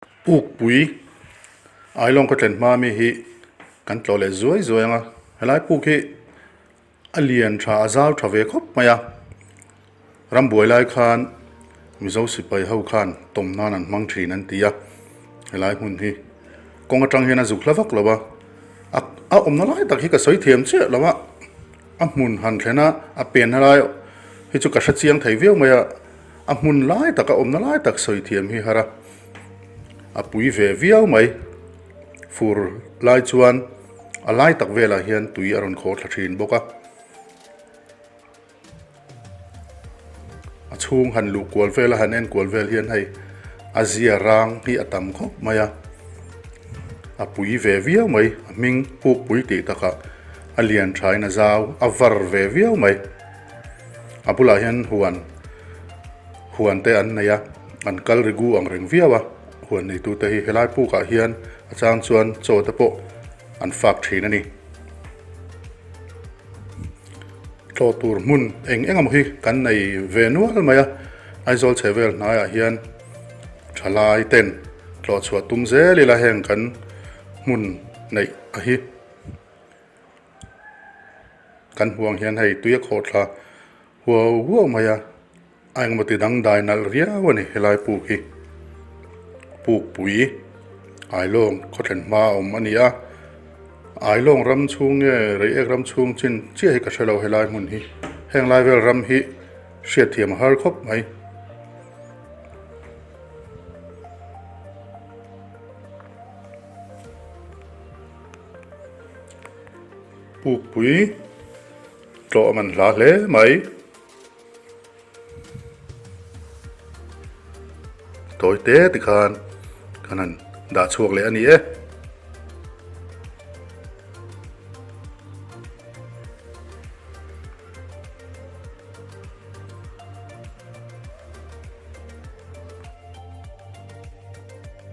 Pukpui Ailawng khaw thlen hma mi hi kan tlawh leh zuai zuai ang a, helai puk hi a lian tha a zau tha ve khawp mai a, rambuai lai khan Mizo sipai ho khan tawm nan an hmang thin an ti a, helai hmun hi kawng atang hian a zuk hla vak lo a, a a awmna lai tak hi ka sawi thiam chiah lo a, a hmun han thlen a a penna lai hi chu ka hre chiang thei viau mai a. A hmun lai tak a awmna lai tak sawi thiam hi har a, a pui ve viau mai. Fur lai chuan a lai tak velah hian tui a rawn khawh thla thin bawk a. A chhung han luh kual vel a han en kual vel hian hei a zia rang hi a tam khawp mai a, a pui ve viau mai. A hming pukpui tih takah a lian thain a zau a var ve viau mai. A bulah hian huan huan te an nei a an kal rigu ang reng viau a huan neitu te hi helai puk ah hian a chang chuan chaw te pawh an fak thin a ni. Tlawh tur hmun eng eng emaw hi kan nei ve nual mai a Aizawl chhe vel hnaiah hian thalai ten tlawh chhuah tum zel ila heng kan hmun neih a hi. Kan hmuh ang hian hei tui a khawh thla huau huau mai a, a engemaw ti dang dai nalh riau a ni helai puk hi. Pukpui Ailawng khawthlen hma a awm a ni a, Ailawng ram chhung nge Reiek ram chhung chin chiah hi ka hre lo helai hmun hi, heng lai vel ram hi hriatthiam a har khawp mai. Pukpui tlawh a man hla hle mai. Tawi te tikhan kan han dah chhuak leh a ni e.